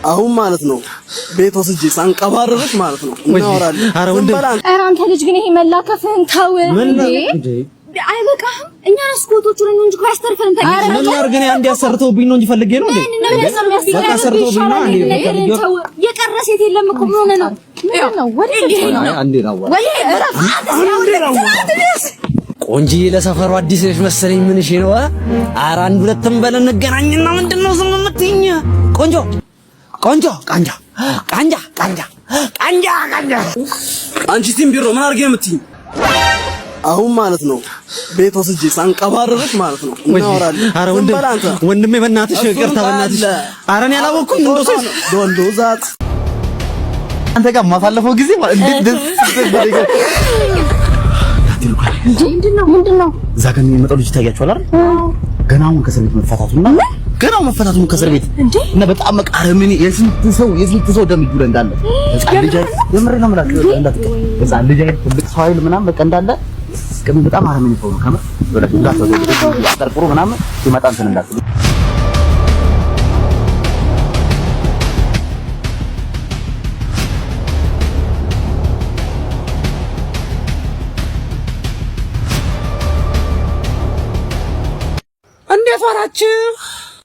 አሁን ማለት ነው ቤት ወስጄ ሳንቀባረርሽ ማለት ነው እናወራለን። ኧረ ወንድም፣ ኧረ አንተ ልጅ ግን ይሄ መላከፍህን ተው እንዴ! አይበቃህም? እኛ ስኮቶቹ ነን እንጂ እኮ ያስተርፈን። ምን ላድርግ እኔ? አንድ ያሰርተውብኝ ነው እንጂ ፈልጌ ነው እንዴ? በቃ ሰርተውብኝ ነው አንዴ ፈልጌ። የቀረ ሴት የለም እኮ። ምን ሆነህ ነው? አንዴ ነው። ቆንጂዬ ለሰፈሩ አዲስ ነሽ መሰለኝ። ምን እሺ ነው? ኧረ አንድ ሁለትም በለን እንገናኝና ምንድን ነው ዝም የምትይኝ? ቆንጆ ቆንጆ ቃንጃ ቃንጃ ቃንጃ ቃንጃ ቃንጃ። አንቺ ቲምቢሮ ምን አድርጌ ነው የምትይኝ? አሁን ማለት ነው ቤት ወስጄ ሳንቀባረርሽ ማለት ነው እናወራለን። ኧረ ዝም ወንድም በል አንተ። ወንድሜ በእናትሽ ይቅርታ፣ በእናትሽ። ኧረ እኔ አላወኩም እንደው ሰው Don't do that። አንተ ጋር ማሳለፈው ጊዜ ማለት እንዴት ደስ ምንድነው? ምንድነው? እዛ ጋር የሚመጣው ልጅ ይታያችኋል አይደል? ገና አሁን ከእስር ቤት መፈታቱና ገና አሁን መፈታቱን ከእስር ቤት እና በጣም በቃ አረመኔ፣ የስንት ሰው ደም እጁ ላይ እንዳለ፣ ህፃን ልጅ አይደል? የምሬን ነው የምላችሁ፣ እንዳትቀር ህፃን ልጅ አይደል ትልቅ ሰው አይደል ምናምን በቃ እንዳለ በጣም አረመኔ ሰው ነው። ከምር እንዳትወጡ አጠርጥሩ ምናምን ሲመጣ እንትን እንዳትሉ። እንዴት ዋላችሁ?